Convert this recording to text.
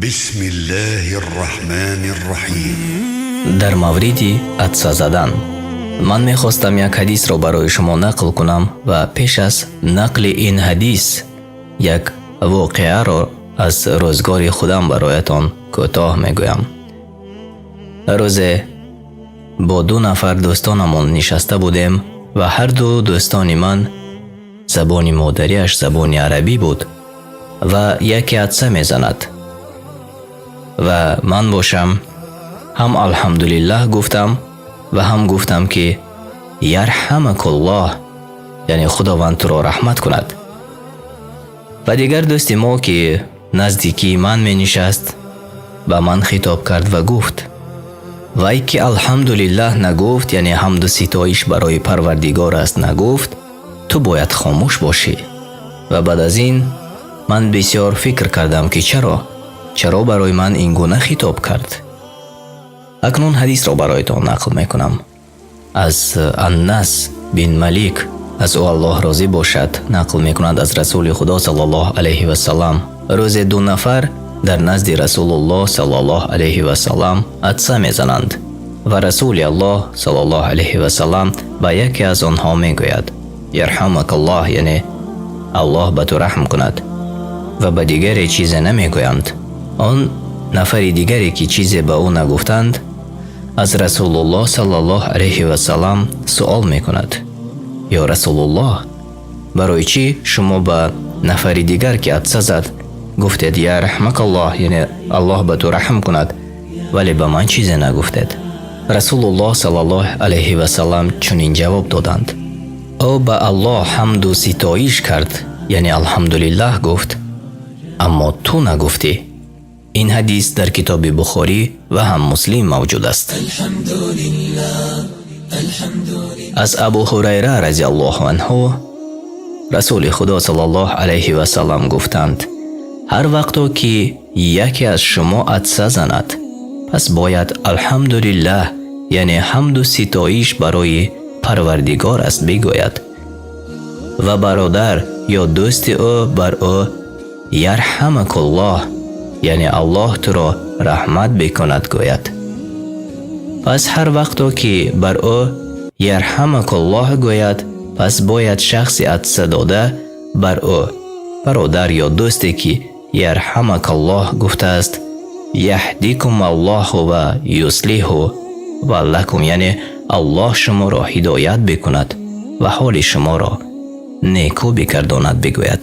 بسم الله الرحمن الرحيم. Дар мавриди атса задан ман мехостам як ҳадисро барои шумо нақл кунам ва пеш аз нақли ин ҳадис як воқеаро аз рӯзгори худам бароятон кӯтоҳ мегӯям. Рӯзе бо ду нафар дӯстонамон нишаста будем ва ҳарду дӯстони ман забони модариаш забони арабӣ буд ва яке атса мезанад ва ман бошам ҳам алҳамдулиллаҳ гуфтам ва ҳам гуфтам, ки ярҳамакуллоҳ, яъне Худованд туро раҳмат кунад. Ва дигар дӯсти мо, ки наздикии ман менишаст, ба ман хитоб кард ва гуфт: «Вай ки алҳамдулиллаҳ нагуфт, яъне ҳамду ситоиш барои Парвардигор аст нагуфт, ту бояд хомӯш бошӣ». Ва баъд аз ин ман бисёр фикр кардам, ки чаро барои ман ин гуна хитоб кард. Акнун ҳадисро бароятон нақл мекунам. Аз Аннас бин Малик, аз ӯ Аллоҳ розӣ бошад, нақл мекунад аз Расули Худо саллаллоҳу алайҳи васаллам: рӯзе ду нафар дар назди Расулуллоҳ саллаллоҳу алайҳи васаллам атса мезананд ва Расули Аллоҳ саллаллоҳу алайҳи васаллам ба яке аз онҳо мегӯяд: ярҳамакаллоҳ, яъне Аллоҳ ба ту раҳм кунад, ва ба дигаре чизе намегӯянд. Он нафари дигаре, ки чизе ба ӯ нагуфтанд, аз Расулуллоҳ саллаллоҳу алайҳи васаллам суол мекунад: «Ё Расулуллоҳ, барои чӣ шумо ба нафари дигар, ки атса зад, гуфтед ярҳамакаллоҳ, яъне Аллоҳ ба ту раҳм кунад, вале ба ман чизе нагуфтед?» Расулуллоҳ саллаллоҳу алайҳи васаллам чунин ҷавоб доданд: «Ӯ ба Аллоҳ ҳамду ситоиш кард, яъне алҳамдулиллаҳ гуфт, аммо ту нагуфтӣ». Ин ҳадис дар китоби Бухорӣ ва ҳам Муслим мавҷуд аст. Аз Абу Ҳурайра разиаллоҳу анҳу, Расули Худо саллаллоҳу алайҳи васаллам гуфтанд: «Ҳар вақто ки яке аз шумо атса занад, пас бояд алҳамдулиллаҳ, яъне ҳамду ситоиш барои Парвардигор аст, бигӯяд ва бародар ё дӯсти ӯ бар ӯ ярҳамакуллоҳ, яъне Аллоҳ туро раҳмат бикунад, гӯяд. Пас ҳар вақто ки бар ӯ ярҳамакуллоҳ гӯяд, пас бояд шахси атса дода бар ӯ бародар ё дӯсте ки ярҳамакаллоҳ гуфтааст, яҳдикум аллоҳу ва юслиҳу балакум, яъне Аллоҳ шуморо ҳидоят бикунад ва ҳоли шуморо некӯ бигардонад, бигӯяд».